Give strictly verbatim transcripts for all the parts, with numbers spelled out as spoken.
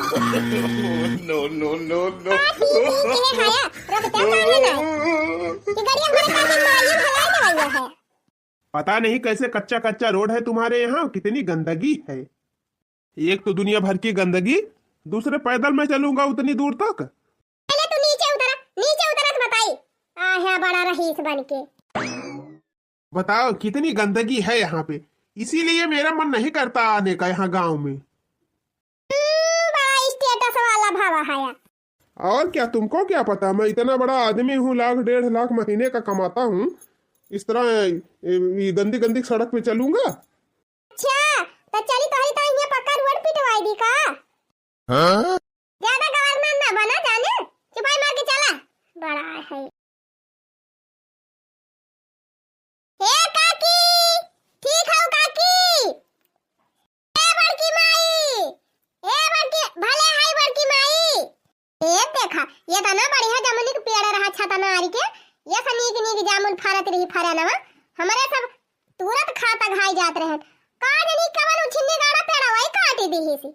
No, no, no, no। आ, ठीक, ठीक, ये है, रुक जा, काहे ना? कि गाड़ी हमारे काहे मारियो भलाई ना भैया है। पता नहीं कैसे कच्चा कच्चा रोड है तुम्हारे यहाँ, कितनी गंदगी है। एक तो दुनिया भर की गंदगी, दूसरे पैदल मैं चलूंगा उतनी दूर तक। पहले तू नीचे उतरा, नीचे उतरा तो बताई। आ है बड़ा रईस बन के। बताओ कितनी गंदगी है यहाँ पे, इसीलिए मेरा मन नहीं करता आने का यहाँ गांव में। हम्म, बड़ा status वाला भावा है। और क्या, तुमको क्या पता, मैं इतना बड़ा आदमी हूँ, लाख डेढ़ लाख महीने का कमाता हूँ, इस तरह, ए, ये गंदी गंदी सड़क पे चलूंगा? अच्छा, तो चली तोहरी तो यहाँ पक्का रोड पिटवाई दी का? हाँ? ज्यादा गवर्नर ना बना जाने, चुपाई मार के चला। बड़ा है। ए काकी, ठीक हौ काकी? ए बड़की माई, ए बड़की, भले हाय बड़की माई। ए देखा, ये तना बढ़िया जामुन के पेड़ रहा छतना आरी के, ये से नीक नीक जामुन फरत रही फरनवा, हमरे सब तुरत खाता घाई जात रहे। का जनी कवन उछिन्नी गाड़ा पेड़वा ही काटी दिहिस।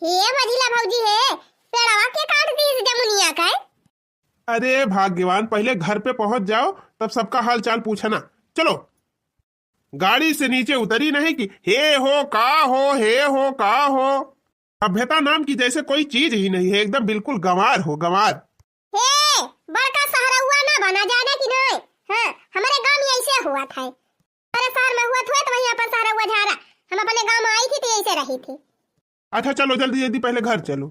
हे मझिला भौजी हे, पेड़वा के काट दिहिस जमुनिया के? अरे भाग्यवान, पहले घर पे पहुंच जाओ, तब सबका हाल चाल पूछना। चलो, गाड़ी से नीचे उतरी नहीं कि हे हो, का हो, हे हो, का हो। सभ्यता नाम की जैसे कोई चीज ही नहीं है, एकदम बिल्कुल गंवार हो, गंवार। हे, बड़का शहरौआ ना बना, जाने कि नहीं? हाँ, हमरे गांव में ऐसे हुआ था। अरे शहर में हुआ था तो वहीं अपन शहरौआ झारा, हम अपने गांव में आई थी तो ऐसे रही थी। अच्छा चलो जल्दी जल्दी पहले घर चलो।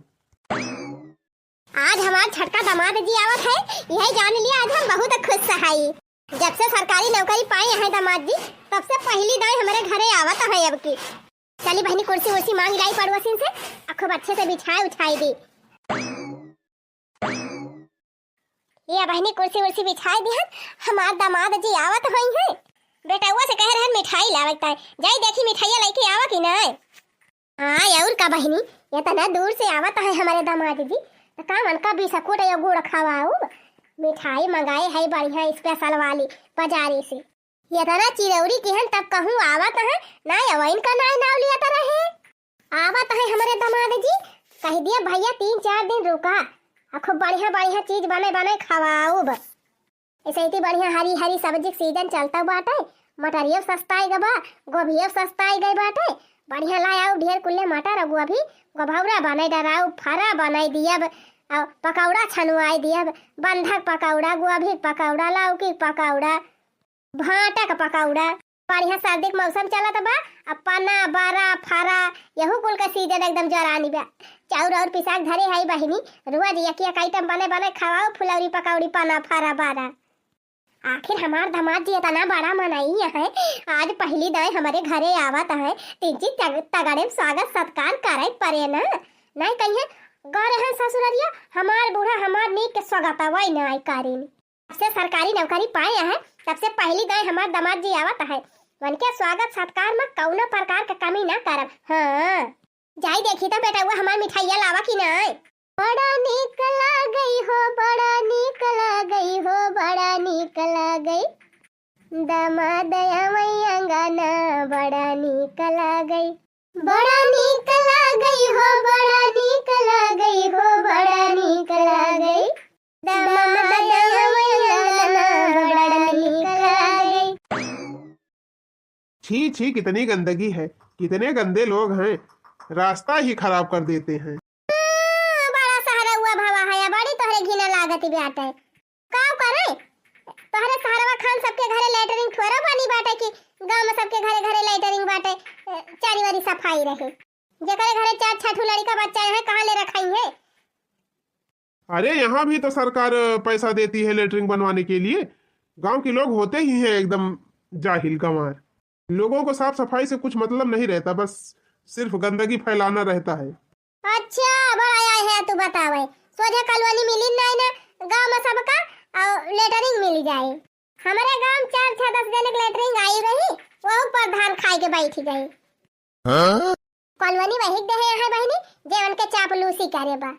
आज हमार छोटका दामाद जी आवत है, यही जान लिया आज हम बहुत खुश है। जब से सरकारी नौकरी पाए हैं दामाद जी, तब से पहली दाई हमरे घरे आवत है अब की। चली बहनी कुर्सी उर्सी मांग लाई पड़ोसिन से, आ खूब अच्छे से बिछाए उछाए दी। ये बहनी कुर्सी उर्सी बिछाए दिहन, हमार दामाद जी आवत होई हैं। बेटउआ से कहे रहन मिठाई लावे के, जाई देखी मिठाइया लेके आवा कि नाय। हाँ, और का बहनी, इतना दूर से आवत है हमारे दामाद जी, तो का उनका बिस्कुट या गुड़ खवाऊ? मिठाई मंगाए है बढ़िया special वाली बाजारे से। इतना चिरौरी किहन तब कहूँ आवत है, नाय अवइन का नाय नाव लियत रहे। आवत है हमरे दामाद जी, कह दिया भैया तीन चार दिन रुका, आ खूब बढ़िया बढ़िया चीज बने बने खवाऊब। ऐसे इतनी बढ़िया हरी हरी सब्जी के season चलता बाटे, मटरियो सस्ताई गबा, गोभियो सस्ताई गई बाटे, बढ़िया लायाऊ ढेर कुल्ले मटर और गोभी, गोभौरा बनाई डराऊ, फरा बनाई दियब, और पकौड़ा छनुआई दियब, बंधक पकौड़ा, गोभी पकौड़ा, लौकी पकौड़ा, भांटा का पकौड़ा। बढ़िया सर्दी के मौसम चलत बा, अब पना, बरा, फरा, यहू कुल का season एकदम जरानी बा। चाउर और पिसाक धरे है बहिनी, रोज एक एक item बने बने खवाओ, फुलौरी पकौड़ी, पना, फरा, बरा। आखिर हमार दामाद जी इतना बड़ा मनई है, आज पहली दाई हमारे घरे आवत है, तिनची तग-, तगड़े में स्वागत सत्कार करे परे ना। नहीं कहिए, "गौरे हैं ससुररिया, हमार बूढ़ा हमार नीक के स्वागत वही ना आई कारिन।" जब से सरकारी नौकरी पाए हैं, तब से पहली दाई हमार दामाद जी आवत है। उनके स्वागत सत्कार में कौनो प्रकार का कमी ना करब। हाँ, जाई देखी तो बेटउआ हमार मिठाइया लावा कि नाय। बड़ा नीक लागई हो, बड़ा नीक लागई हो, बड़ा नीक लागई। दामाद आवई अंगना, बड़ा नीक लागई। बड़ा नीक लागई हो, बड़ा नीक लागई हो, बड़ा नीक लागई। दामाद आवई अंगना, बड़ा नीक लागई। छी छी, कितनी गंदगी है, कितने गंदे लोग हैं, रास्ता ही खराब कर देते हैं। हम्म, बड़ा शहरौआ भवा है, बड़ी तोहरे घिना लागत बाटे। का करे? तोहरे शहरवा खान सबके घरे latrine थोड़ा बनी बाटे कि गांव में सबके घरे घरे latrine बाटे, ए, चारी वारी सफाई रहे। जेकरे घरे चार छह ठो लड़का बच्चा है, कहाँ ले रखाई है? अरे, यहाँ भी तो सरकार, अ, पैसा देती है latrine बनवाने के लिए। गांव के लोग होते ही हैं एकदम जाहिल गंवार। लोगों को साफ सफाई से कुछ मतलब नहीं रहता, बस सिर्फ गंदगी फैलाना रहता है। अच्छा, बड़ा आए है तू बतावे। सोझे कॉलोनी मिली नाय ना, गांव में सबका, और latrine मिल जाए। हमारे गांव में चार छह दस जने के latrine आई रही, वो प्रधान खाए के बैठ गई। हाँ? कॉलोनी वही देहे हैं बहिनी, जे उनके चापलूसी करे बा।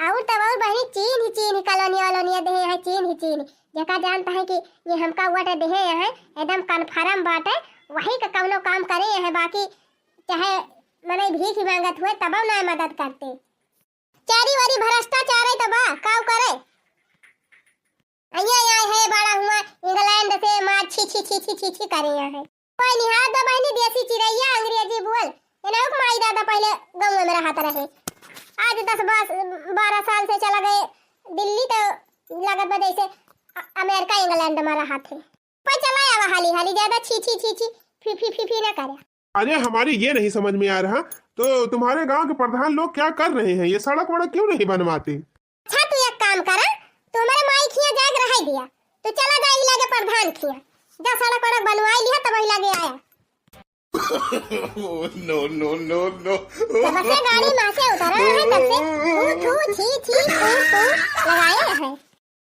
और तब और बहिनी चीन ही चीन ही कॉलोनी वॉलोनिया देहे हैं, चीन ही चीन। जेका जानता है कि ये हमका वोट देहे हैं, एकदम confirm बाटे, वही का कौनो काम करे हैं, बाकी चाहे मनई भीख ही मांगत हुए, तब ना मदद करते। चारी वारी भ्रष्टाचार है तो बा, काव करे? अइया आए है बड़ा हुआ इंग्लैंड से, मार छी छी छी छी छी छी करे यहाँ है। कोई निहार दो बहिनी देसी चिरैया अंग्रेजी बोल। एनहु के माई दादा पहिले गाँव में रहत रहे। आज दस बारह साल से चला गए दिल्ली, तो लगत बा जैसे अ-, अमेरिका इंग्लैंड में रहत है। पर चला आवा हाली हाली, ज्यादा छी छी छी छी फी फी फी फी ना करे। अरे, हमारी ये नहीं समझ में आ रहा, तो तुम्हारे गांव के प्रधान लोग क्या कर रहे हैं? ये सड़क वड़क क्यों नहीं बनवाते? अच्छा, तू एक काम करा, तू हमारे माई खिया जाके रह दिया, तू चला जा ई लगे प्रधान खिया, जा सड़क वड़क बनवाई लिया, तब वही लगे आया। Oh, no, no, no, no। जब से गाड़ी में से उतरा है, तब से थू, थू, छी, छी, फू, फू लगाए है।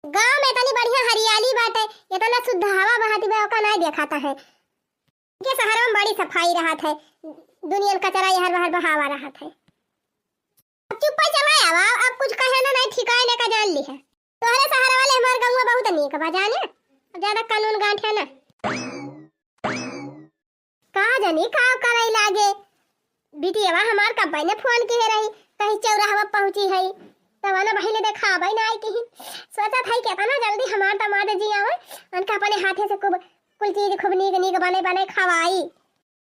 गांव में इतनी बढ़िया हरियाली बाटे, इतना शुद्ध हवा बहती बा, ओका नहीं देखाता है। के शहर में बड़ी सफाई रहत है, दुनिया में कचरा यहर वहर बहावा रहत है। अब चुप्पा चला आवा, अब कुछ कहे ना, नहीं ठिकाए लेकर जान ली है। तोहरे शहर वाले हमार गौवा बहुत नीक बा जाने, अब ज्यादा कानून गांठ है ना। का जानी का करे लागे। बिटियावा हमार कब्बे ने फोन किहे रही, कहीं चौराहवा पहुँची है, तब ना पहिले देखावे ना आई कहीं। सोचत है केतना जल्दी हमार दामाद जी आवे, उनका अपने हाथे से खूब कुल चीज खूब नीक नीक बने बने खवाई।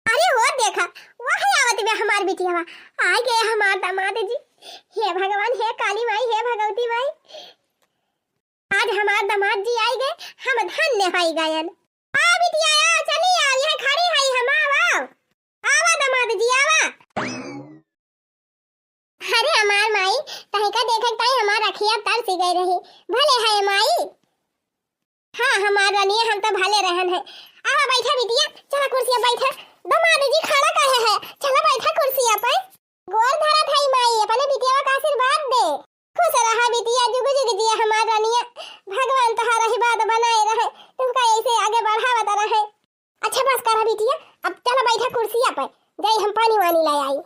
अरे हो देखा, वह आवत बे हमार बिटियावा, आ गए हमार दामाद जी। हे भगवान, हे काली माई, हे भगवती माई, आज हमार दामाद जी आई गए, हम धन्य होई गयन। आ बिटिया, आ, चली आ, यह खड़ी है हम, आवा, आवा दामाद जी, आवा। अरे हमार माई, तहिका देखे ताई हमार अखिया तरस गई रही। भले है माई। हाँ, हमार रनिया, हम तो भले रहन है। आवा बैठा बिटिया, चला कुर्सिया बैठा। दामाद जी खड़ा काहे है? चला बैठा कुर्सिया पे। गोर धरत है माई, अपने बिटिया का आशीर्वाद दे। खुश रहा बिटिया, जुग जुग जिया हमार रनिया। भगवान तोहार आशीर्वाद बनाए रहे, तुमका ऐसे आगे बढ़ावत रहे। अच्छा बस करा बिटिया, अब चला बैठा कुर्सिया पर, जाई हम पानी वानी ले आई।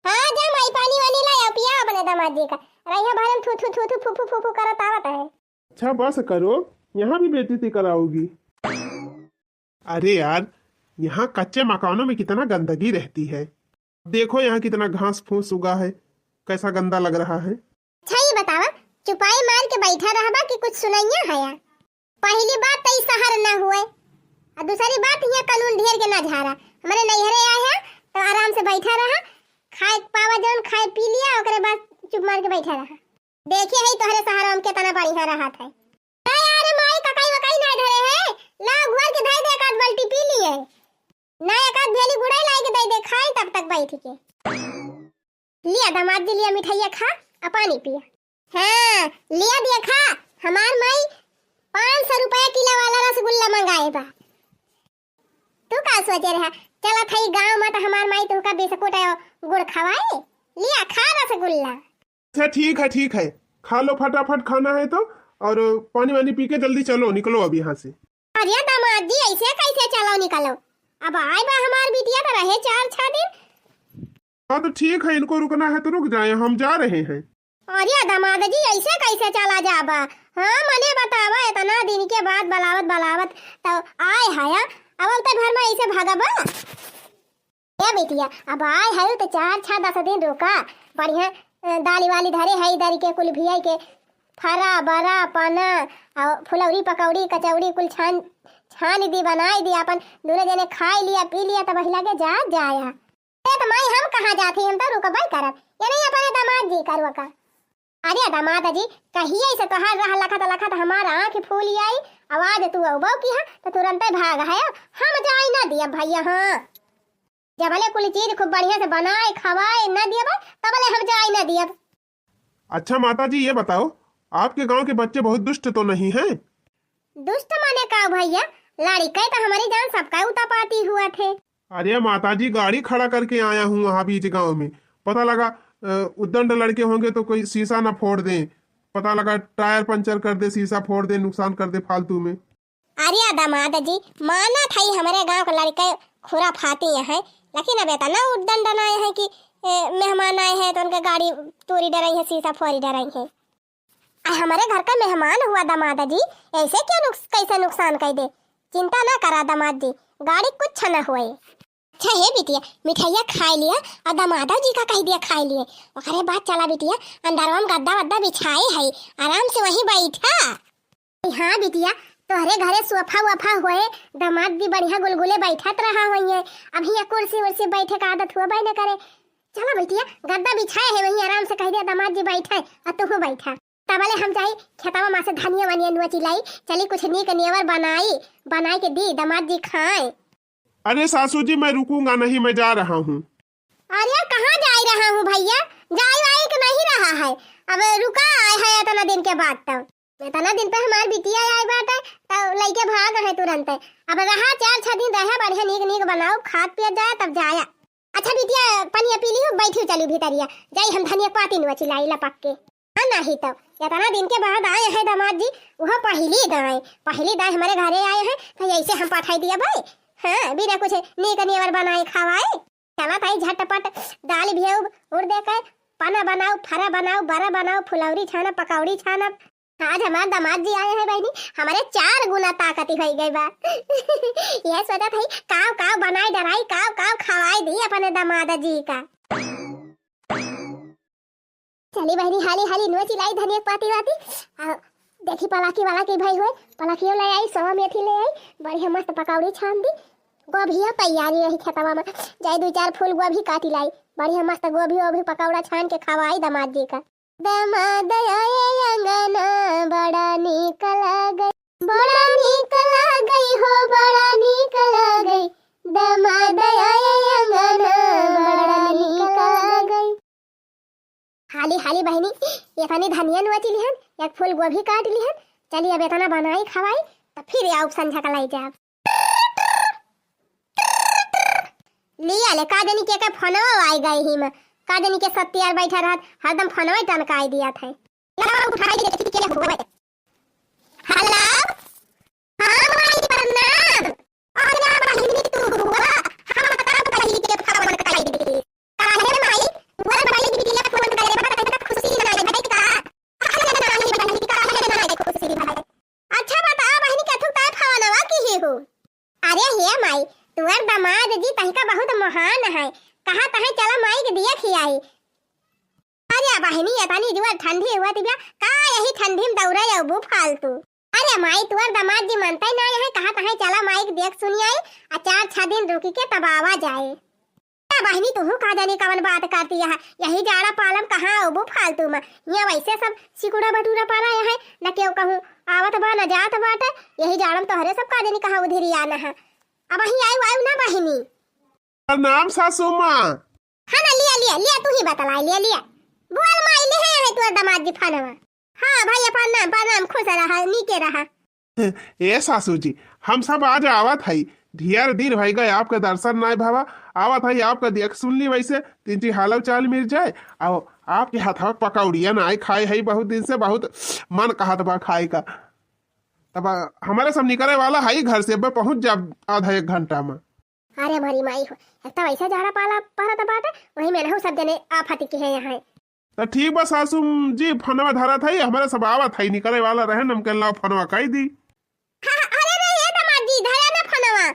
हाँ जा माई, पानी वानी ले आओ, पिया अपने दामाद जी का। रहिया भरम थू थू थू थू फू फू फू फू करत आवत है। अच्छा बस करो, यहाँ भी बेइज्जती कराओगी। अरे यार, यहाँ कच्चे मकानों में कितना गंदगी रहती है। देखो यहाँ कितना घास फूस उगा है, कैसा गंदा लग रहा है। अच्छा ये बतावा, चुपाई मार के बैठा रहबा कि कुछ सुनैया है या? पहली बात तो ई शहर न हुए, और दूसरी बात यहाँ कानून ढेर के ना झारा। हमारे नैहरे आए हैं तो आराम से बैठा रहा, खाए पावा जौन खाए पी लिया, ओकरे बाद चुप मार के बैठा रहा। देखे है तोहरे शहर में कितना बढ़िया रहत है। अरे यार माई, ककाई वकाई ना धरे है, लाओ घोर के धई दे, एक आध बाल्टी पी लिए। ना एक आध भेली गुड़ाई लाई के दे दे, खाई तब तक बैठ के। लिया दामाद जी, लिया मिठाइया खा, आ पानी पिया। हाँ, लिया दिया खा, हमार माई पाँच सौ रुपया किलो वाला रसगुल्ला मंगाए बा। तू का सोचे रहा, चला थई गाँव में तो हमार माई तुमका बिस्कुट और गुड़ खवाए, लिया खा रसगुल्ला। अच्छा ठीक है, ठीक है, खा लो फटाफट खाना है तो, और पानी वानी पी के जल्दी चलो, निकलो अब यहाँ से। अरे दामाद जी, ऐसे कैसे चलो निकलो? अब आए बा हमार बिटिया तो रहे चार छह दिन। हाँ तो ठीक है, इनको रुकना है तो रुक जाए, हम जा रहे हैं। अरे दामाद जी, ऐसे कैसे चला जाबा? हाँ मने बतावा, इतना दिन के बाद बलावत बलावत तो आए हया, अब ते भर में ऐसे भागबा? ए बिटिया, अब आए है तो चार छह दस दिन रुका, बढ़िया, अ, दाली वाली धरे है इधर के कुल भियाई के, फरा बरा पना और फुलौरी पकौड़ी कचौड़ी कुल छान, छान दी, बनाई दी, अपन दोनों जने खाई लिया पी लिया, तब वही लगे जा जाया। ए तो माई, हम कहाँ जाती, हम तो रुकबई करब, ये नहीं अपने दामाद जी का रुका। अरे दामाद जी, कहिए से तोहार रह लखत लखत हमार आँख फूल आई, आवाज तू अउबो की है तो तुरंते भाग है, हम जाई ना दिया भैया। हाँ, जबले कुल चीज खूब बढ़िया से बनाए खवाए न दियब, तबले हम जाई न दियब। अच्छा माता जी, ये बताओ, आपके गांव के बच्चे बहुत दुष्ट तो नहीं हैं? दुष्ट माने का भैया, लड़िके तो हमारी जान सबका उतापाती हुआ थे। अरे माता जी, गाड़ी खड़ा करके आया हूँ वहाँ बीच गांव में, पता लगा, अ, उद्दंड लड़के होंगे तो कोई शीशा ना फोड़ दें, पता लगा टायर पंचर कर दे, शीशा फोड़ दे, नुकसान कर दे फालतू में। अरे दामाद जी, मानत हई हमरे गांव के लड़के खुराफाती हैं, लेकिन अब इतना उद्दंड ना आए हैं कि, ए, मेहमान आए हैं तो उनके गाड़ी तोड़ी डराई है, शीशा फोड़ी डराई है। आ हमरे घर का मेहमान हुआ दामाद जी, ऐसे क्यों नुक्स-, कैसे नुकसान कर दे? चिंता ना करा दामाद जी, गाड़ी कुछ ना हुए। अच्छा हे बिटिया, मिठाइया खाइ लिया अउर दमादउ जी का कहि दिया खाइ लिया। ओकरे बाद चला बिटिया, अंदरवा में गद्दा वद्दा बिछाए है, आराम से वहीं बैठा। हाँ बिटिया, तोहरे घरे सोफा वोफा होए, दमाद जी बढ़िया गुलगुले बैठत रहा होइहैं। अब हियाँ कुर्सी उर्सी बैठे का आदत होबे न करे। चला बिटिया, गद्दा बिछाए है वहीं आराम से कहि दिया दमाद जी बैठे, अउर तुहू बैठा। तबले हम जाई खेतवा मा से धनिया वनिया नोचि लाई, चली कुछ नीक नेवर बनाई, बनाइ के दी दमाद जी खाए। अरे सासू जी, मैं रुकूंगा नहीं, मैं जा रहा हूँ। अरे कहाँ जाई रहा हूँ भइया, जाई वाई के नहीं रहा है, अब रुका आए है इतना दिन के बाद। तो इतना दिन पे हमार बिटिया आए बाटे, तो लइके भाग है तुरंत। अब रहा चार छह दिन रहा, बढ़िया नीक नीक बनाओ, खात पियत जाए तब जाया। अच्छा बिटिया, पनिया पी लिहू, बैठी चली भीतरिया, जाई हम धनिया पाती नोचि लाई लपक के। हाँ, नहीं तो इतना दिन के बाद आए हैं दामाद जी, उहो पहिली दाएँ, पहिली दाएँ हमरे घरे आए हैं, तो ऐसे हम पठाई दिया भाई। हाँ, बिना कुछ नीक नेवर बनाए खवाए। चला ताई झटपट दाल भियाऊ उड़ दे के, पना बनाऊ, फरा बनाऊ, बरा बनाऊ, फुलौरी छाना, पकौड़ी छाना। आज हमार दामाद जी आए हैं बहिनी, हमरे चार गुना ताकती होइ गई बा। यह सोचत है काव काव बनाए डराई, काव काव खवाए दी अपने दामाद जी का। चली बहिनी, हाली हाली नोचि लाई धनिया पाती वाती। आ, देखी पलाकी वाला के भाई होए, पलाकियो ले आई, सवा मेथी ले आई, बढ़िया मस्त पकौड़ी छान दी। गोभियो तैयारी रही खेतवा मा, जाई दुइ चार फूल गोभी काटि लाई, बढ़िया मस्त गोभी ओभी पकौड़ा छान के खवाई दामाद जी का। दामाद आए अंगना बड़ा नीक लागै, बड़ा नीक लागै हो, बड़ा नीक लागै। दामाद आए अंगना बड़ा नीक लागै। हाली हाली बहिनी, एतनी धनिया नोचि लिहन, एक फूल गोभी काटि लिहन। चली अब एतना बनाई खवाई, त फिर आउब संझा का लाई जाब। लिया ले, का जानी के के फोनवा आइ गए ही मा, का जानी के सत्तियार बैठा रहत, हरदम फोनवा टनकाई दिया था। लाओ उठाई के देखी के हुए। हेलो, हाँ माई प्रणाम। अरे बहिनी तू हुआ, हम तब बहिनी के फोन कइ दे। काहे माई, तोर बहिनी के फोन करे बा, तब खुशी ना है का? काहे ना है बहिनी, काहे ना है खुशी भाई? अच्छा बता बहिनी, कथू तै फोनवा किहे हो? अरे हे माई, तोर दामाद जी तहिका बहुत महान है, कहा तहे चला माई के देखि आई। अरे बहिनी, एतनी जुआ ठंडी हुआ तिबिया, का यही ठंडी में दौड़े अउबू फालतू? अरे माई, तोर दामाद जी मनते ना है, कहा तहे चला माई के देख सुनि आई, आ चार छह दिन रुकि के तब आवा जाए। ए बहिनी, तुहू का जानी कवन बात करती है, यही जाड़ा पाला मा कहाँ अउबू फालतू मा? हियाँ वैसे सब सिकुड़ा बटूरा परा है, न केहू कहूँ आवत बा, न जात बाटे, यही जाड़ा मा तोहरे सब का जानी कहाँ उधिरी आना है। अबहीं आयु आयु ना बहिनी। प्रणाम सासू माँ। हाँ ना, लिया, लिया, लिया, तू ही बतला, लिया, लिया। बोल माई, लिहे है तोर दामाद जी फोनवा। हाँ भाई, प्रणाम, प्रणाम, खुश रहा, नीके रहा। ए सासू जी, हम सब आज आवत हई, ढेर दिन होइ गए आपके दर्शन नाय भवा, आवत हई आपका देख सुन ली, वैसे तीन ठी हालव चाल मिल जाए, अउ आपके हथवा पकौड़िया नाय खाए हई बहुत दिन से, बहुत मन कहत बा खाए का। तब हमरे सब निकरे वाला हई घर से, अब पहुँच जाब आधा एक घंटा मा। अरे मोरी माई हो, एक तो वैसे जाड़ा पाला परत बाटे, वही में रहू सब जने आफत के है यहाँ। त ठीक बा सासू जी, फोनवा धरत हई, हमरे सब आवत हई, निकरे वाला रहे, हम कहला फोनवा कइ दी। हाँ, हाँ, अरे रे, हे दामाद जी, धरा ना फोनवा।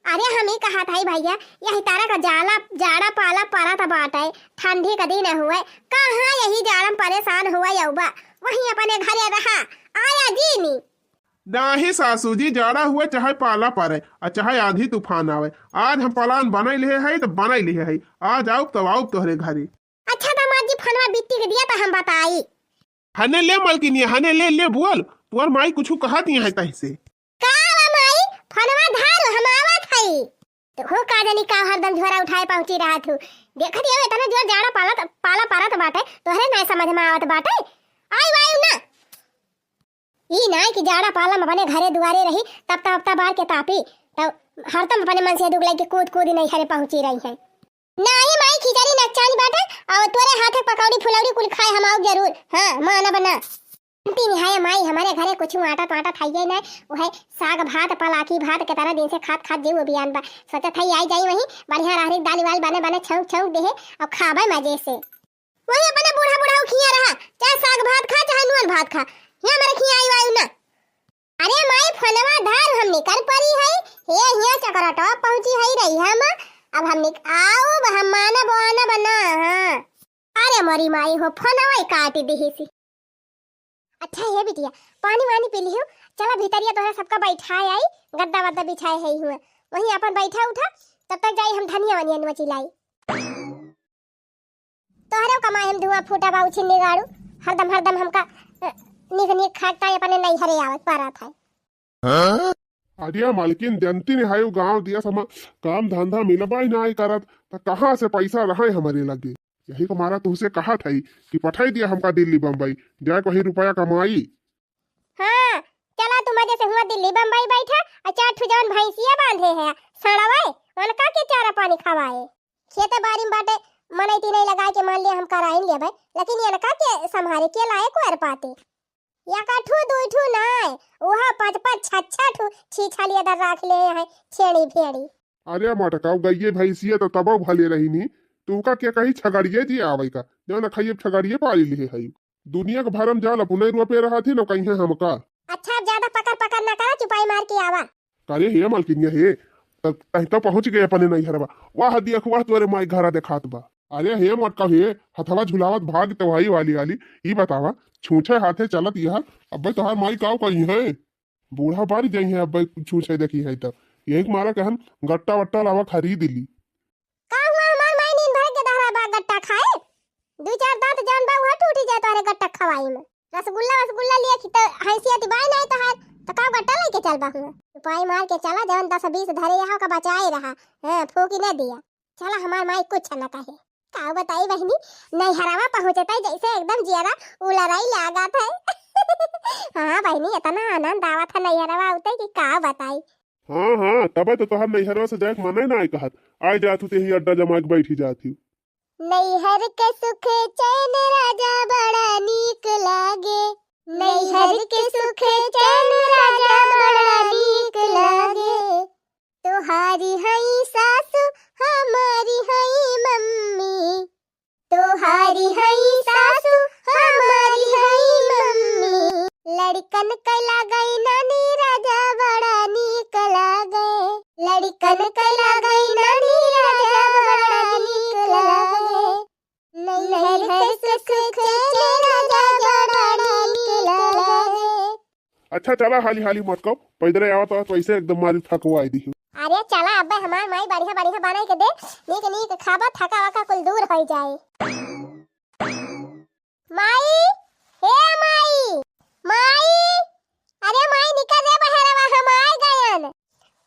अरे हम ही कहत हई भइया, यही तरह का जाला, जाड़ा पाला परत बाटे, ठंडी का दिन हुए, कहाँ यही जाड़ा मा परेशान हुए अउबा, वहीं अपने घरे रहा, आया जी नी। नाही सासू जी, जाड़ा हुए चाहे पाला परे अउ चाहे आंधी तूफान आवे, आज हम प्लान बनाइ लिहे हई त बनाइ लिहे हई, आज आउब तब आउब तोहरे घरे। अच्छा दामाद जी, फोनवा बिट्टी के दिया त हम बताई। हने ले मलकिनिया, हने ले, ले बोल, तोर माई कुछु कहत ही है तही से। का बा माई, फोनवा धर, हम आवत हई। त हो का जानी का हरदम झोरा उठाए पहुँची रहत हू। देखत ही हो एतना जोर जाड़ा पालत, पाला परत बाटे, तोहरे नाय समझ मा आवत बाटे। आई वाई ना। ई नाय कि जाड़ा पाला मा अपने घरे दुआरे रही, तपता उपता बार के तापी, तब हरदम अपने मन से दुगलाई के कूद कूद ही नैहरे पहुँची रही है। नाही माई, खिचड़ी नकचानी बाटे, अउ तोरे हाथे पकौड़ी फुलौड़ी कुल खाए हम आउब जरूर। हाँ, मानब ना। तीन हाय माई, हमरे घरे कुछ आटा पाटा खाइए ना, उहे साग भात, पलाकी भात, केतना दिन से खात खात जीव बियान बा। सोचत हई आई जाई वहीं, बढ़िया रहरी दाल वाल बने बने छौंक छौंक देहे, अउ खाबे मजे से। वही अपने बूढ़ा बुढ़ाऊ खिया रहा, चाहे साग भात खा, चाहे नून भात खा, हियाँ हमरे खिया आई वायु ना। अरे माई, फोनवा धर, हम निकर परी हई, हे हियाँ चकरटवा पहुँची हई रही हम, अब हम निक-, आउब, हम मानब वानब ना, हाँ। अरे मोरी माई हो, फोनवा ही काट दिहिसी। अच्छा हे बिटिया, पानी वानी पी लिहु, चला भीतरिया तोहरा सबका बैठाए आई, गद्दा वद्दा बिछाए है हुआ, वहीं अपन बैठा उठा, तब तक जाई हम धनिया वनिया नोची लाई। तोहरे कमाई हम धुआं फूटा बा उछिन्नी गाड़ू, हरदम हरदम हमका, अ, निक निक खाटा अपने नैहरे आवत पारा था। अरे मालकिन, जनती नहीं है, वो गाँव दिया समा काम धंधा मिलबा ही नाई करत, त कहाँ से पैसा रहे हमरे लगे? यही को मारा तुहसे कहा था कि पठाई दिया हमका दिल्ली बम्बई, जाए कहीं रुपया कमाई। हाँ, चला तू मजे से हुआ दिल्ली बम्बई बैठा, और चार ठो जवन भैंसिया बांधे है, सड़वाए, उनका के चारा पानी खवाए। खेते बारी में बाटे, मनई तीनई लगाए के मान लिया हम कराइन लेबे, लेकिन इनका के संभारे के लायक वर पाते। या का ठू दुई ठू नाय, उहा पाँच पाँच छह छह ठू छीछा लिया दर राख ले हैं, छेड़ी भेड़ी। अरे मटकाऊ गइये भैंसिया तो तबो भले रही नी, तू का के कही छगड़िए जी आवे का, जाना खाइए छगड़िए पाली लिहे है। दुनिया के भरम जाल अपने रुआ पे रहा थी न कहीं हमका। अच्छा, अब ज्यादा पकड़ पकड़ ना करा, चुपाई मार के आवा। अरे हे मालकिनिया हे, त-, तहीं तो पहुँच गए अपने नैहरवा। वाह दिया वाह तोरे माई घरा देखात बा। अरे हे मटका हे, हथवा झुलावत भाग तो भाई वाली वाली, ई बतावा, छूछे हाथे चलत यह, अब्बे तोहार माई काव कही है? बूढ़ा बारी जाई है अब्बे छूछे देखी है त। यही के मारा कहन गट्टा वट्टा लावा खरीद ली। का हुआ हमार माई नींद भर के दहरा बा गट्टा खाए? दू चार दांत जान बा उहा टूटी जाए तोहरे गट्टा खवाई में। रसगुल्ला वसगुल्ला लिए खी त हैसियत बाई नहीं तोहार, त का गट्टा लेके चल बा हुआ? चुपाई मार के चला, जवन दस बीस धरे यहाँ का बचाए रहा, हाँ, फूकी न दिया। चला हमार माई कुछ न कहे। का बताई बहिनी, नैहरवा पहुँचत जैसे एकदम जियरा उलराई लागत है। हाँ बहिनी, इतना आनंद आवत है नैहरवा उते कि का बताई। हाँ, हाँ, तबे तो तोहर नैहरवा से जाए के मने ना आए कहत। आए जात हूँ, तेही अड्डा जमा के बैठी जात हूँ। नैहर के सुख चैन राजा बड़ा नीक लागे, नैहर के सुख चैन राजा बड़ा नीक लागे। तोहारी हई सासु, हमारी हई मम्मी, तोहारी हई सासु, हमारी हई मम्मी। लड़कन के लागई नानी राजा बड़ा नीक लागे। लड़कन के लागई नानी राजा बड़ा नीक लागे। नैहर के सुख चैन राजा बड़ा नीक लागे। अच्छा, चला हाली हाली मटकाऊ, पैदले आवत आवत वैसे एकदम मारी थकवाई दी। अरे चला, अब्बे हमार माई बढ़िया बढ़िया बनाई के दे, नीक नीक खाबा, थका वका कुल दूर हो जाए। माई, हे माई, माई, अरे माई निकल रे बहरवा, हम आए गयन।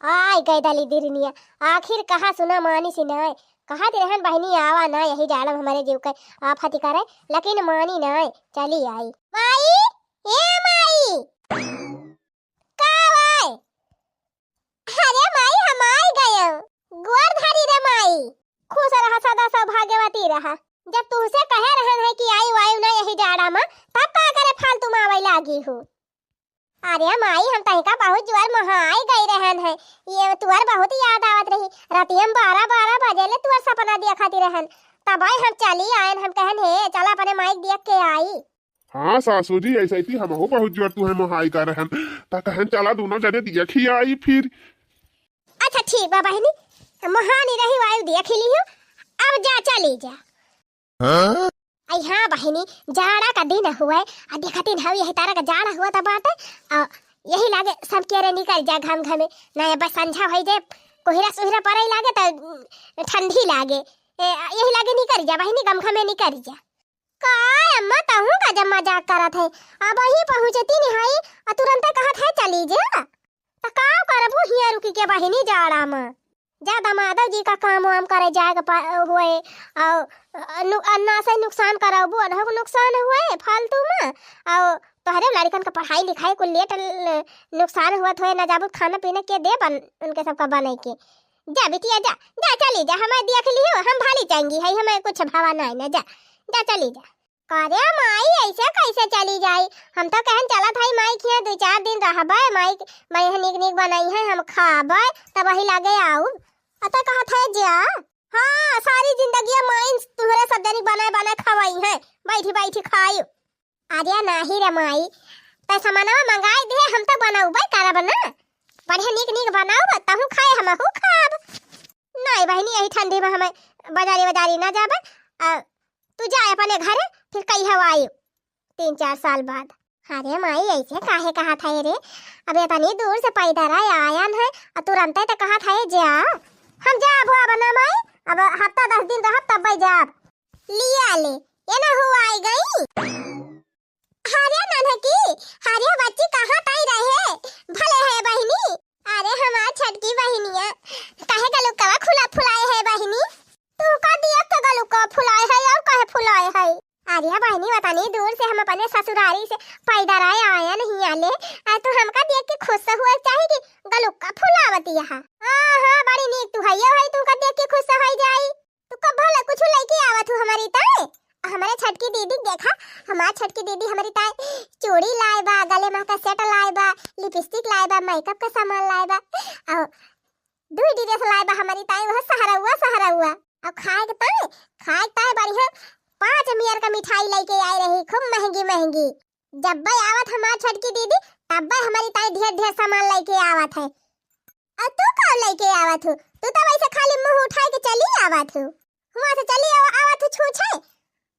आए गए दली दिरनिया, आखिर कहा सुना मानी सी नाय, कहा ती रहन बहिनी आवा ना, यही जाड़म हमारे जीव के आफत करे, लेकिन मानी नाय, चली आई। माई, ए माई, का आए? अरे माई, हम आए गए। गोर धरी रे माई। खुश रहा, सदा सौभाग्यवती रहा। जब तुहसे कहे रहन है कि आई वायु ना यही जाड़ा मा, तब का करे फालतू मा आवे लागी हो? अरे माई, हम तहिका बहुत जुआर मोहाई गई रहन है। ये तुअर बहुत याद आवत रही। रतिया में बारह बारह बजे ले तुअर सपना देखती रहन। तब आई हम चली आयन, हम कहन, "हे, चला अपने माई के देख के आई।" हाँ सासू जी, ऐसे ही हमहू बहुत जुआर तुहे मोहाई कर रहन। त कहन, "चला दोनों जने देख ही आई फिर।" अच्छा ठीक बा बहिनी, मोहानी रही वायु देख ही लियो। अब जा, चली जा। हाँ? आई हाँ बहिनी, जाड़ा का दिन हुए, आ देखतिन हव यही तरह का जाड़ा हुआ त बाटे, आ यही लागे सब के रे निकल जा घाम घामे, ना अब संझा होई जाए, कोहरा सोहरा पड़े लागे त ठंडी लागे, ए, यही लागे निकल जा बहिनी, गम घामे निकल जा। का अम्मा, तहूँ का जब मजाक करत है, अब वही पहुँचती नहीं है, आ तुरंते कहत है चली जा। त का करबू हियाँ रुकी के बहिनी जाड़ा में? जा दमादो जी का काम वाम करे जाए के पा-, होए, और, अ, नु-, अन्ना से नुकसान करबू, अनहु के नुकसान होए फालतू में, और तोहरे लड़कन का पढ़ाई लिखाई को लेट ल-, नुकसान हुआ होए, ना जाबू खाना पीना के दे बन, उनके सबका बने के। जा बिटिया जा, जा चली जा, हमें देख लियो, हम भाली चंगी है, हमें कुछ भावा नहीं ना, जा, जा चली जा। करे माई, ऐसे कैसे चली जाई? हम तो कहन चलत हई माई खिया दू चार दिन रहबे, माई बढ़िया नीक नीक बनाई है, हम खाबे, तब वही लागे आऊ। अते कहत है जा। हाँ, सारी जिंदगी माई तुहरे सब जनी बनाए बनाए खवाई है, बैठी बैठी खाई। अरे नाही रे माई, तै सामानवा मंगाई दे, हम तो बनौबे करब ना, बढ़िया नीक नीक बनाऊ, तहू खाए, हमहू खाब। नाहीं बहिनी, यही ठंडी में हमें बजारी बजारी ना जाबे। आ, तू जा अपने घरे, फिर कहिया आई तीन चार साल बाद। अरे माई, ऐसे काहे कहत है रे? अब इतनी दूर से पैदल आयन है, और तुरंते तो कहत है जा। हम जाब हो अब ना माई, अब हफ्ता दस दिन रहब तब जाब। लिया ले, ये ना हुआ आई गई। अरे नन्हकी, अरे बच्ची कहाँ तई रहे? भले है बहिनी। अरे हमार छोटकी बहिनिया, काहे गलुकवा खुला फुलाए है बहिनी? तू का दिया के गलुकवा फुलाए है और काहे फुलाए है? अरे बहिनी, वतनी दूर से हम अपने ससुरारी से पैदल आए आयन हिया ले, आ तू हमका देख के खुश हुआ चाहे कि गलुक्का फुलावती है? हाँ, हाँ, बड़ी नीक तू हइयो है, तू का देख के खुश हो जाई। तू कब भला कुछ लेके आवत हूँ हमारी ताए? हमारे छोटकी दीदी देखा, हमार छोटकी दीदी हमारी ताए चूड़ी लाए बा, गले में का सेट लाए बा, लिपस्टिक लाए बा, मेकअप का सामान लाए बा, और दुई ड्रेस लाए बा हमारी ताई, वह सहरौआ, सहरौआ। अब खाए के ताई, खाए के ताई बढ़िया पाँच मियर का मिठाई लेके आई रही, खूब महंगी महंगी। जब्बे आवत हमार छोटकी दीदी, तब्बे हमारी ताई ढेर ढेर सामान लेके आवत है। और तू का लेके आवत हो? तू तो वैसे खाली मुंह उठाए के चली आवत हो। हुआ से चली आव-, आवत हो छूछे,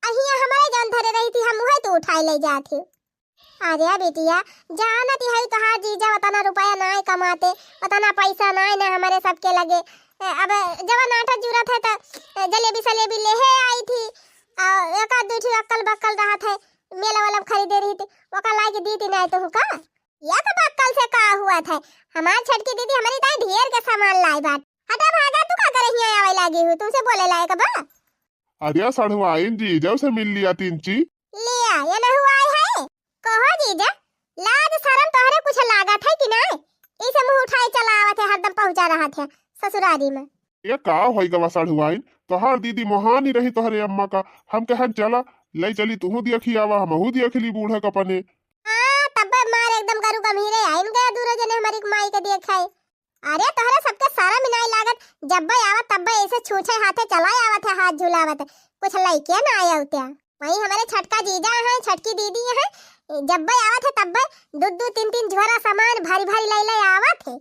अहिया हमारे जौन धरे रही थी, हम उहे तू उठाए ले जात हो। अरे बिटिया, जानत ही है तोहार जीजा उतना रुपया नाय कमाते, उतना पैसा नाय ना हमारे सबके लगे। ए, अब जवन आटा जुरत है त, ए, जलेबी सलेबी लेहे आई थी, आ एक आध दू ठो अक्कल बक्कल रहत है, मेला वाला में खरीदे रही थी, ओका लाके दी थी नाय तो का? या तो बक्कल से का हुआ था? हमार छोटकी दीदी हमारी ताई ढेर के सामान लाई बात। हटा भागा, तू का करे हिया आवे लागी हूँ, तुमसे बोले लायक बा? अरे सढ़ुआइन जीजा से मिल लिया तीन ची। लिया, ये ना हुआ है। कहो जीजा, लाज शरम तोहरे कुछ लागत है कि नाय? इसे मुंह उठाए चला आवत है, हरदम पहुंचा रहत है ससुरारी में। ये का होई गवा सढ़ुआइन, तोहार दीदी मोहानी रही तोहरे अम्मा का, हम कहन चला, ले चली तुहू देखी आवा, हमहू देख ली बूढ़ा का अपने। हाँ, तब मार एकदम गरु गंभीरे आइन गया दूरो जने हमारी माई के देखाए। अरे तोहरे सबके शरम ही नाई लागत, जब्बे आवत तब्बे ऐसे छूछे हाथे चला आवत है, हाथ झुलावत, कुछ लइके ना आया उत्या। वहीं हमारे छोटका जीजा है, छोटकी दीदी है, जब्बे आवत है तब्बे दू दू तीन तीन झोरा सामान भारी भारी लाई लाई आवत है।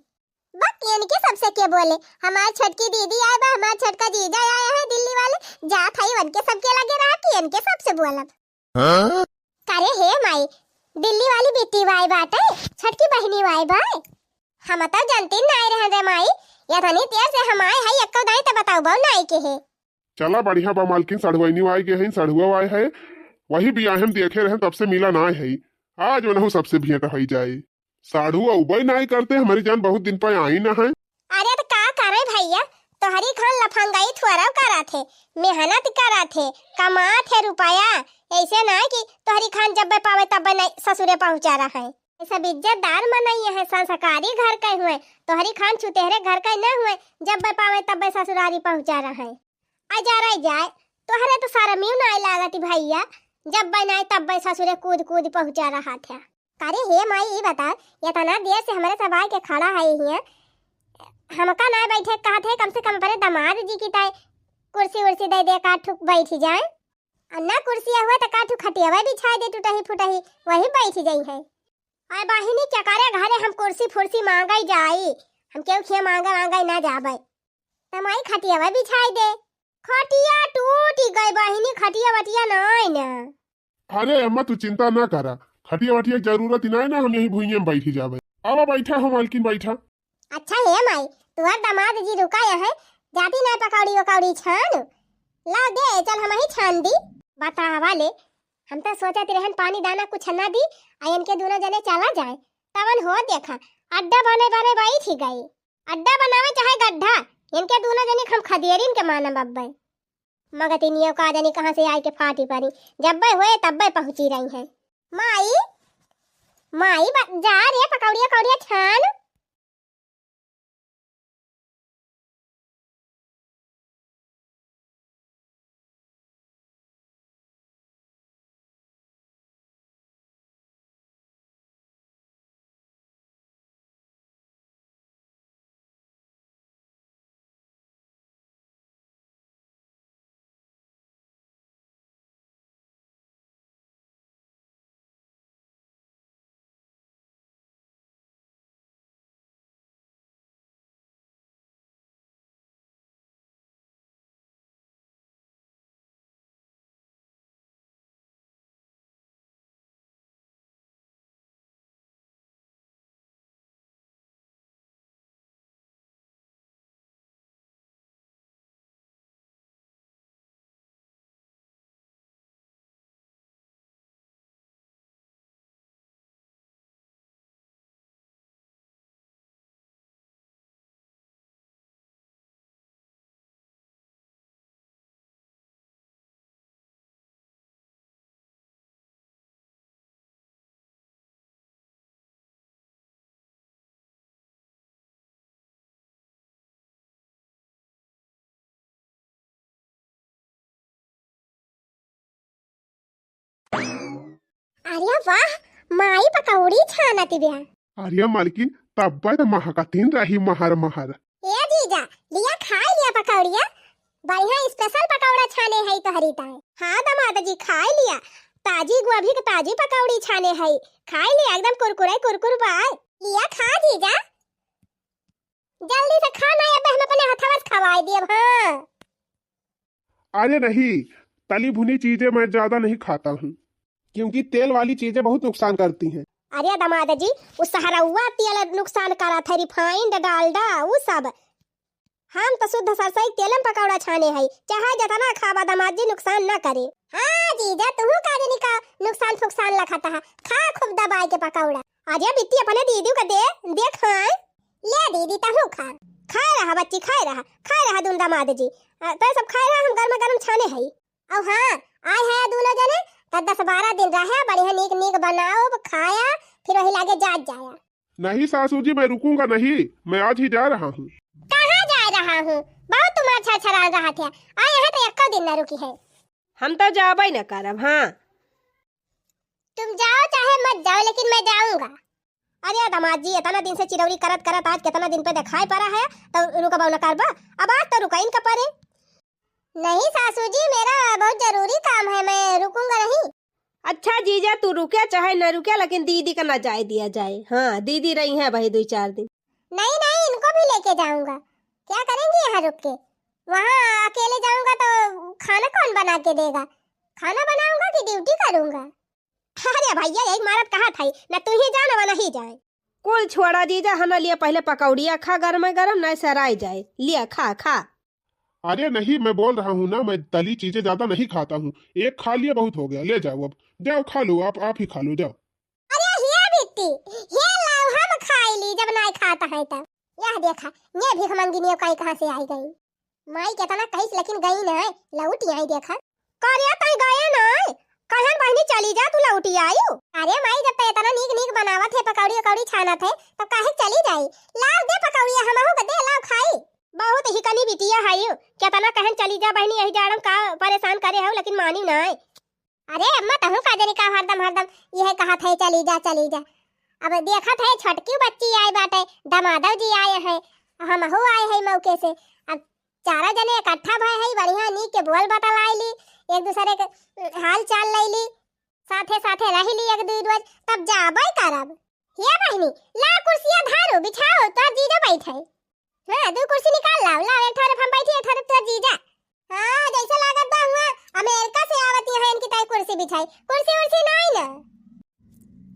बक इनके सबसे के बोले, हमार छोटकी दीदी आए बा, हमार छोटका जीजा आए हैं दिल्ली वाले, जात है इनके सबके लगे रहा कि इनके सबसे बोलब। हाँ? करे हे माई, दिल्ली वाली बेटी वाई बाटे, छोटकी बहिनी वाई बाय। हम तो जानती नाय रहन रे माई, यथनी तेर से हम आए है, एक्को दाई त बताऊ बहु नाई के है। चला बढ़िया बा मालकिन, सढ़ुआइनी वाई के है, सढ़ुआ वाई है, वही बियाहे में देखे रहन, तब से मिला नाय है, आज वनहु सबसे भेंट होई जाए। साढ़ू अउबे नाई करते, हमारी जान बहुत दिन पे आई ना है। अरे तो का करे भैया, तोहरी खान लफंगाई थोड़ा करा थे, मेहनत करा थे, कमा थे रुपया, ऐसे ना कि तोहरी खान जब्बे पावे तब्बे नहीं ससुरे पहुँचा रहा है। ये सब इज्जतदार मनई है, संस्कारी घर के हुए, तोहरी खान चुतेहरे घर के न हुए, जब्बे पावे तब्बे ससुरारी पहुँचा रहा है। आ जा रह जाए, तोहरे तो शरमियो नाई लागत भैया, जब्बे नाई तब्बे ससुरे कूद कूद पहुँचा रहा थे। अरे हे माई, ई बता, इतना देर से हमरे सब आए के खड़ा है हियाँ, हमका ना बैठे कहत है, कम से कम अपने दामाद जी की ताई कुर्सी उर्सी दे दे, का ठुक बैठ जाए। आ ना कुर्सी हुआ तो का ठुक खटियावा बिछाए दे टूटही फुटही, वही बैठ जाई है। आए बहिनी, केकरे घरे हम कुर्सी फुर्सी मांगे जाई, हम केहू खिया मांगे मांगे ना जाबे। त माई खटियावा बिछाई दे। खटिया टूटी गई बहिनी, खटिया वटिया नाई ना। अरे अम्मा, तू चिंता ना करा, खटिया वटिया के जरूरत ही नाई ना, हम यही भुइये में बैठी जाबे। आवा बैठा हो मालकिन, बैठा। अच्छा हे माई, तुहर दामाद जी रुका यहाँ, जाती ना पकौड़ी वकौड़ी छान। ला दे, चल हम ही छान दी। बतावा ले, हम तो सोचत रहन पानी दाना कुछ ना दी, आ इनके दोनों जने चला जाए। तवन हो देखा, अड्डा बने बने बैठ ही गई। अड्डा बनावे चाहे गड्ढा, इनके दोनों जने हम खदेरिन के मानब अब्बे। मगतिनियो का जानी कहाँ से आए के फाटी परी, जब्बे हुए तब्बे पहुँची रही हैं। माई, माई, ब-, जा रे पकौड़िया कौड़िया छान। अरे वाह, माई पकौड़ी छानत बिया। अरे मलकिन, तब्बे त महकतिन रही महर महर। ए जीजा, लिया खाइ लिया पकौड़िया, बढ़िया special पकौड़ा छाने है तोहरी ताई। हाँ दमाद जी, खाइ लिया, ताजी गोभी के ताजी पकौड़ी छाने है, खाइ लिया, एकदम कुरकुरे कुरकुर बाय। लिया खा जीजा, जल्दी से खा, ना अब हम अपने हथवा से खवाई दियब। हाँ। अरे नहीं, तली भुनी चीजें मैं ज्यादा नहीं खाता हूँ, क्योंकि तेल वाली चीजें बहुत नुकसान करती हैं। अरे दमाद जी, उ सहरौआ तेल नुकसान करत है, refined डालडा, उ सब। हम तो शुद्ध सरसों के तेल में पकौड़ा छाने है, चाहे जितना खावा दमाद जी, नुकसान ना करे। हाँ जीजा, तुहू का जनी का नुकसान फुकसान लखत है, खा खूब दबाई के पकौड़ा। अरे बिट्टी, अपने दीदी का दे, दे खाए। ले दीदी, तहू खा। खाए रहा बच्ची, खाए रहा, खाए रहा दून दमाद जी। अ, तै सब खाए रहा, हम गर्मा गर्म छाने हई। अउ हाँ, आए है दूनो जने, त दस बारह दिन रहे, बढ़िया नीक नीक बनाओ, खाया, फिर वही लागे जात जाया। नहीं सासू जी, मैं रुकूंगा नहीं, मैं आज ही जा रहा हूँ। कहाँ जा रहा हूँ? बहुत तुम्हार छरछरान रहा थे, आए हैं तो एको दिन न रुकी है। हम तो जाबे न करब, हाँ। तुम जाओ चाहे मत जाओ, लेकिन मैं जाऊंगा। अरे दमाद जी, इतना दिन से चिरौरी करत करत आज कितना दिन पे दिखाई पड़ा है, तो रुकबा न करबा? अब आज तो रुकइन का परे। नहीं सासू जी, मेरा बहुत जरूरी काम है, मैं रुकूंगा नहीं। अच्छा जीजा, तू रुके चाहे न रुके, लेकिन दीदी का ना जाए दिया जाए। हाँ, दीदी रही है भाई दो चार दिन। नहीं नहीं, इनको भी लेके जाऊंगा। क्या करेंगी यहाँ रुक के? वहाँ अकेले जाऊंगा तो खाना कौन बना के देगा? खाना बनाऊंगा कि ड्यूटी करूंगा? अरे भैया, यही मारत कहा था, न तू ही जा न वह नहीं जाए। कुल छोड़ा जीजा, हम लिया पहले पकौड़िया खा गरम गरम, न सराय जाए। लिया खा खा। अरे नहीं, मैं बोल रहा हूँ ना, मैं तली चीजें ज्यादा नहीं खाता हूँ। एक खा लिया, बहुत हो गया, ले जाओ अब, जाओ खा लो, आप आप ही खा लो, जाओ। अरे हे बिट्टी, हे लाओ, हम खाई ली, जब नाय खात है तब। यह देखा, ये भीख मंगिनियो काई कहाँ से आई गई। माई केतना कहिस लेकिन गई नाय, लौटी आई देखा। करे तई गए नाय, कहन बहिनी चली जा, तू लौटी आयु। अरे माई, जब तै इतना नीक नीक बनावत है, पकौड़ी उकौड़ी छानत है, तब काहे चली जाई? लाओ दे पकौड़िया, हमहू के दे, लाओ खाई। बहुत हिकनी बिटिया है यू, केतना कहन चली जा बहिनी, यही जाड़म का परेशान करे हो, लेकिन मानी नाय। अरे अम्मा, तहूँ का जनी का हरदम हरदम यह कहत है चली जा चली जा। अब देखत है छोटकी बच्ची आए बाटे, दमादव जी आए हैं, हमहू आए हैं मौके से। अब चारों जने इकट्ठा भय है, बढ़िया नीक के बोल बतलाई ली, एक दूसरे के हाल चाल ले ली, साथे साथे रह ली एक दू रोज, तब जाबे करब। हे बहिनी, ला कुर्सिया धारू बिछाओ, तोर जीजो बैठे। हाँ, दू कुर्सी निकाल लाओ, लाओ, एक ठो हम बैठी, एक ठो तोर जीजा। हाँ, जैसे लागत बा हुआ अमेरिका से आवत है इनकी ताई कुर्सी बिछाई। कुर्सी उर्सी नाई ना।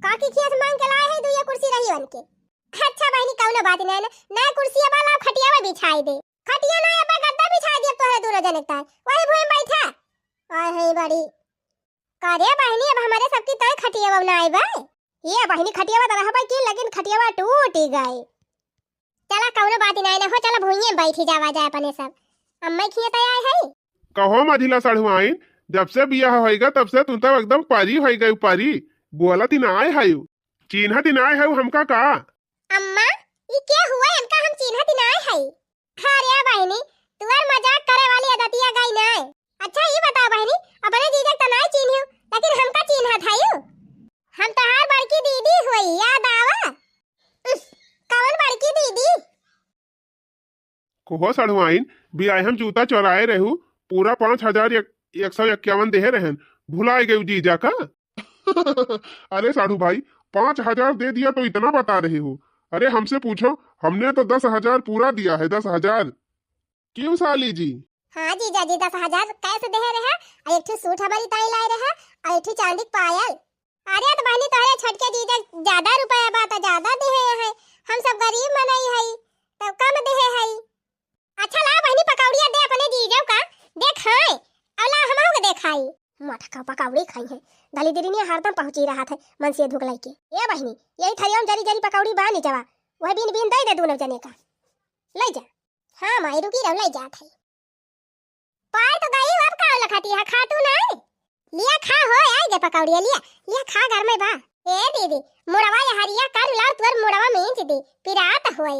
काकी खिया से मांग के लाए है, दुइया कुर्सी रही उनके। अच्छा बहिनी, कौनो बात नाई ना, नया कुर्सी अब लाओ, खटिया में बिछाई दे। खटिया ना, अब गद्दा बिछाई दे तोहरे दूनो जने के ताई, वही भुइं बैठा। आय है बड़ी। का रे बहिनी, अब हमरे सबकी तय खटिया ना आइबे? ये बहिनी, खटिया तो रहबे की, लेकिन खटिया टूटी गए। चला, कौनो बात ही नाई ना हो, चला भुइये में बैठी जावा जाए अपने सब। अम्मा खिया तय आए है। कहो मझिला सढ़ुआइन, जब से बियाह होइगा तब से तू तो एकदम परी होइ गई, परी। बोलत ही नाय हयू, चीन्हत ही नाय हयू हमका का? अम्मा, ई के हुआ, इनका हम चीन्हत ही नाय हई। अरे बहिनी, तुअर मजाक करे वाली आदतिया गई नाय। अच्छा ई बताओ बहिनी, अपने जीजा के तो नाय चीन्हियो, लेकिन हमका चीन्हत हयू। हम तोहार बड़की दीदी हुई, याद आवा? उस, कौन बड़की दीदी? कहो सढ़ुआइन, बियाहे में जूता चोराए रहू, पूरा पाँच हजार एक, एक सौ इक्यावन देहे रहन, भुलाए गयू जीजा का? अरे साढ़ू भाई, पाँच हजार दे दिया तो इतना बता रहे हो? अरे हमसे पूछो, हमने तो दस हजार पूरा दिया है, दस हजार। क्यों साली जी? हाँ जीजा जी, दस हजार कैश देहे रहा, और एक ठो सूट हमारी ताई लाए रहा, और एक ठो चांदी के पायल। अरे तो बहिनी, तोहरे छोटके जीजा ज्यादा रुपया बा तो ज्यादा देहे हैं, हम सब गरीब मनई हई, तब कम देहे हई। अच्छा ला बहिनी, पकौड़िया दे अपने जीजा का, दे खाए, और ला हमहू के दे खाई। मटका पकौड़ी खाई है, दली दिली ने हरदम पहुँची रहा था मन से धुक लइके। ए बहिनी, यही थरिया में जरी जरी पकौड़ी बा नीचवा, वह बीन बीन दे दे दोनों जने का, ले जा। हाँ माई, रुकी रहो, ले जात है। पाए तो गई, अब का लखती है, खा तू ना। लिया खा हो, आई गे पकौड़िया, लिया, लिया खा, घर में बा। ए दीदी, मुड़वा ये हरिया कर ला, तोर मुड़वा मींज दी, पिरात होए।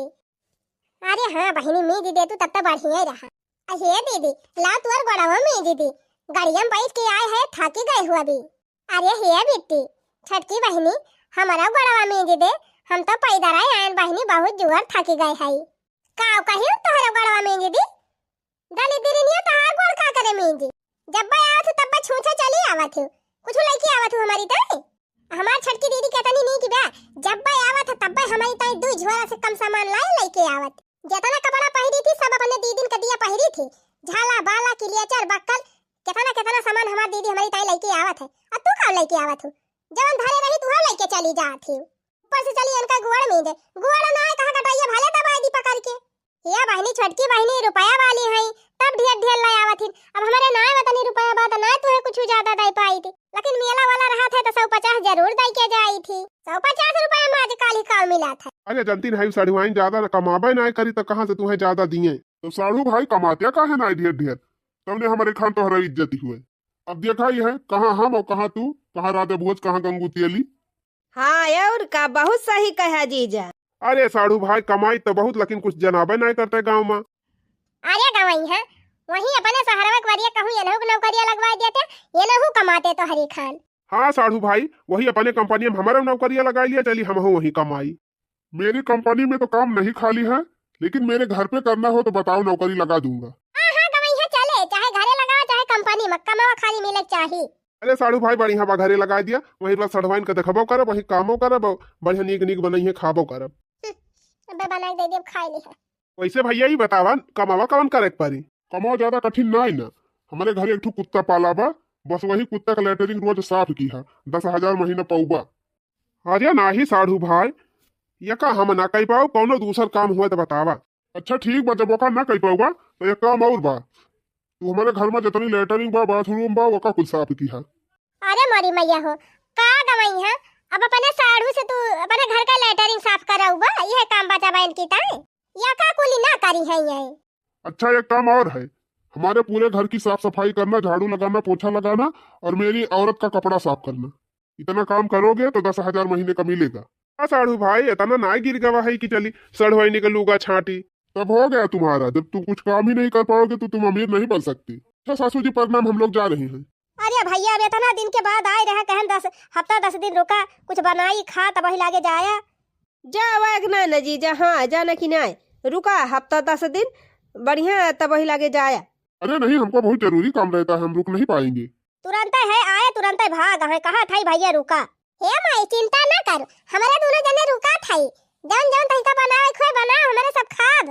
अरे हाँ बहिनी, मींज दे तू, तब तो बढ़िया ही रहा। अ हे दीदी, ला तोर गोड़वा मींज दी, गड़िया में बैठ के आए है, थाकी गए हो अभी। अरे हे बिट्टी, छोटकी बहिनी, हमरउ गोड़वा मींज दे, हम तउ पैदर आए आयन बहिनी, बहुत जुअर थकी गए हई। काउ कहिउ तोहरउ गोड़वा मींज दी? दलिद्रिनिया तोहार गोड़ का करे मींजी? जब्बे आवत हू तब्बे छूछे चली आवत हू, कुछ लइके आवत हू हमरी ताई? हमार छोटकी दीदी केतनी नीक बा, जब्बे आवत है तब्बे हमरी ताई दुइ झोरा से कम सामान लाए लइके आवत। जेतना कपड़ा पहिरी थी सब अपने दीदिन के दिया पहिरी थी, झाला बाला किलियाचर बक्कल, केतना केतना सामान हमार दीदी हमरी ताई लइके आवत है। अउ तू का लइके आवत हू? जवन धरे रही तुहा लइके चली जात ही। ऊपर से चली इनका गुअड़ मींजे, गुअड़ ना है कहा कटाइए भले दबाई दी पकड़ के। या बहिनी, छोटकी बहिनी रुपया वाली हई, तब ढेर ढेर ले आवत हिन। अब हमरे नाय वतनी रुपया बा, त नाय तुहे कुछ ज्यादा दे पाई थी, लेकिन मेला वाला रहत है, त सौ पचास जरूर दे के जाई थी। सौ पचास रुपया में आजकल ही का मिलत है? अरे, जनती नहीं, साढ़ुआइन ज्यादा न कमाबे नाय करी, त कहाँ से तुहे ज्यादा दिए? तो साढ़ू भाई, कमाते काहे नाय ढेर ढेर? तमने हमरे खान तोहरा इज्जत ही हुए। अब देखा ही है, कहाँ हम और कहाँ तू, कहाँ राजा भोज, कहाँ गंगू तेली। हाँ, और का, बहुत सही कहा जीजा। अरे साढ़ू भाई, कमाई तो बहुत, लेकिन कुछ जनाबे नाय करते गाँव में। अरे गवई है, वहीं अपने सहरवा के वरिया कहूँ एनहू के नौकरिया लगवा देते, एनहू कमाते तोहरी खान। हाँ साढ़ू भाई, वही अपने कंपनी में हमारा नौकरिया लगा लिया, चली हमहू वहीं कमाई। मेरी कंपनी में तो काम नहीं खाली है, लेकिन मेरे घर पे करना हो तो बताओ, नौकरी लगा दूंगा। हाँ, हाँ, गवई है, चले, चाहे घरे लगावा, चाहे कंपनी में, कमावा खाली मिले चाही। अरे साढ़ू भाई, बढ़िया बा, घरे लगा दिया, वहीं पर सढ़वाइन के देखबो करब, वहीं कामो करब, बढ़िया नीक नीक बनई है, खाबो करब। हम्म, अबे बनाई दे देब, खाई ली है। वैसे भैया, ई बतावा, कमावा कवन करे के पड़ी? कमावा ज्यादा कठिन ना है ना, हमारे घर एक ठो कुत्ता पाला बा, बस वही कुत्ता का लेटरिन रोज साफ की है, दस हजार महीना पौबा। अरे नाही साढ़ू भाई, ये का हम ना कह पाओ, कौनो दूसर काम हुआ तो बतावा। अच्छा ठीक बा, जब ओका ना कह पाओगा तो एक काम और बा, तू हमारे घर में जितनी लेटरिन बा, बाथरूम बा, ओका कुल साफ की है। अरे मोरी मैया हो, का गवई है? अब अपने साढ़ू से तू अपने घर का लेटरिन साफ कराऊ बा, यह काम बचा बा इनकी ताई? या का कुली ना करी है ये? अच्छा एक काम और है, हमारे पूरे घर की साफ सफाई करना, झाड़ू लगाना, पोछा लगाना और मेरी औरत का कपड़ा साफ करना। इतना काम करोगे तो दस हजार महीने का मिलेगा। हाँ साढ़ू भाई, इतना ना गिर गवा है कि चली सढ़वाइनी का लूगा छाटी। तब हो गया तुम्हारा, जब तुम कुछ काम ही नहीं कर पाओगे तो तुम अमीर नहीं बन सकती। अच्छा सासू जी प्रणाम, हम लोग जा रहे हैं। अरे भैया, अब इतना दिन के बाद आए रहे, कहन दस हफ्ता दस दिन रुका, कुछ बनाई खा, तब वही लागे जाया। जा, वाग ना न जीजा, हाँ, जाना कि नाय, रुका हफ्ता दस दिन, बढ़िया, तब वही लागे जाया। अरे नहीं, हमको बहुत जरूरी काम रहता है, हम रुक नहीं पाएंगे। तुरंते है आए, तुरंते भाग है, कहा था भैया रुका। हे माई, चिंता ना कर, हमारे दोनों जने रुका था, जौन जौन तहिका बनावे खोए बनाओ, हमारे सब खाब।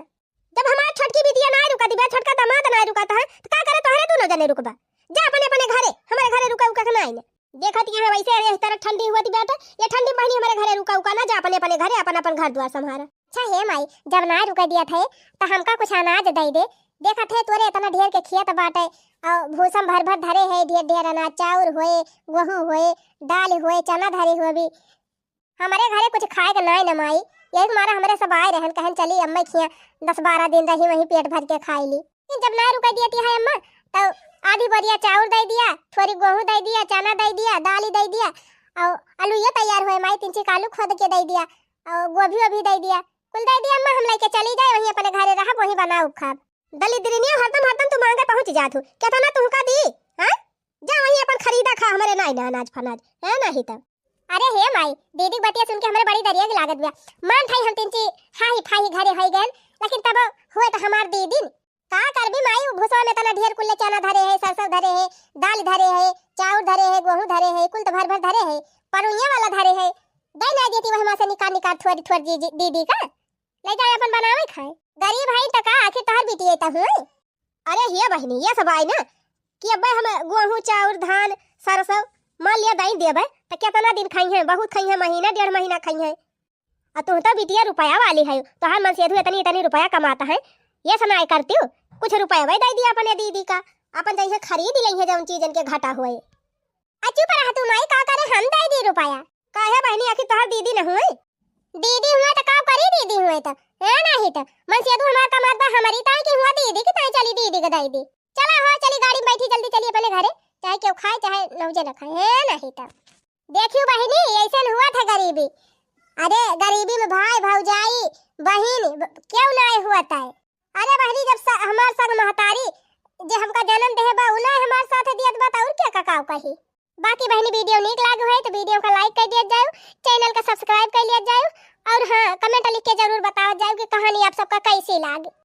जब हमार छोटकी बिटिया ना रुका दिबे, छोटका दामाद ना रुका था, तो का करे तोहरे दोनों जने रुकबा? जा अपने अपने घरे, हमारे घरे रुका उका के ना आइने। देखत यहाँ वैसे यही तरह ठंडी हुआ थी बेटा, ये ठंडी महीने हमारे घरे रुका उका ना, जा अपने अपने घरे अपन अपन घर द्वार संभारा। अच्छा हे माई, जब ना रुका दिया थे तो हमका कुछ अनाज दे दे। देखत है तोरे इतना ढेर के खेत बाटे और भूसम भर भर धरे है, ढेर ढेर अनाज, चाउर होए, गेहूं होए, दाल होए, चना धरे हुए भी। हमरे घरे कुछ खाए के नाय न माई, यही मारा हमरे सब आए रहन, कहन चली अम्मा खिया दस बारह दिन रही, वहीं पेट भर के खाई ली। जब ना रुका दिया है अम्मा, तो आधी बोरिया चाउर दे दिया, थोड़ी गेहूं दे दिया, चना दे दिया, दाल ही दे दिया, और आलू ये तैयार हुए माई, तीन चार आलू खोद के दे दिया, और गोभी वोभी दे दिया, कुल दे दिया अम्मा, हम लेके चली जाए, वहीं अपने घरे रहब, वहीं बनाओ खाब। दलिद्रिनिया हरदम हरदम तू मांगे पहुंच जात हो, कितना तुमका दी? हाँ, जा वहीं अपन खरीदा खा, हमरे नाई ना अनाज फनाज है नाही तब। अरे हे माई, दीदी के बतिया सुन के हमरे बड़ी दरिया के लागत बा। मान थाई हम तीन ची हाही फाही घरे होई गए, लेकिन तब हुए तो हमार दीदी। का करबी माई, उ भुसवा में तना ढेर कुल्ले चना धरे है, सरसों धरे है, दाल धरे है, चाउर धरे है, गेहूं धरे है, कुल तो भर भर धरे है, परुइया वाला धरे है। दे ना देती वही माँ से निकाल निकाल थोड़ी थोड़ी दीदी का। ले जाए अपन बनावे खाए। गरीब है तो का, आखिर तोहर बिटिया तो हुए। अरे हे बहिनी, ये सब आए ना कि अब्बे हम गेहूं, चाउर, धान, सरसों मान लिया दाई देबे, तो कितना दिन खाई हैं? बहुत खाई हैं, महीना डेढ़ महीना खाई हैं। आ तू तो बिटिया रुपया वाली है, तोहार मनसेधु इतनी इतनी रुपया कमाता है, ये सब नाय करती हो, कुछ रुपया वही दे दिया अपने दीदी का, अपन जैसे खरीद लेंगे जौन चीजन के घाटा हुए। आ चुप रह तू माई, का करे हम दे दी रुपया। काहे बहिनी, आखिर तोहार दीदी न हुए? दीदी हुए तो का करी, दीदी हुए तो, है नहीं तो मनसेधु हमार कमात बा, हमारी ताई की हुआ दीदी की ताई, चली दीदी के दे दी। चला हो, चली गाड़ी में बैठी, जल्दी चली अपने घरे, चाहे केहू खाए चाहे नौजे न खाए, है नहीं तो। देखियो बहिनी, ऐसन हुआ था गरीबी। अरे गरीबी में भाई भौजाई बहिन ब-, क्यों ना हुआ था? अरे बहिनी, जब स-, हमार संग महतारी जे हमका जन्म देहे बा, उ ना हमार साथ दियत बा, त और क्या ककाव कही? बाकी बहिनी, video नीक लागू है तो video का like कर दिया जाओ, channel का subscribe कर लिया जाओ, और हाँ, comment लिख के जरूर बतावा जाओ कि कहानी आप सबका कैसी लागी।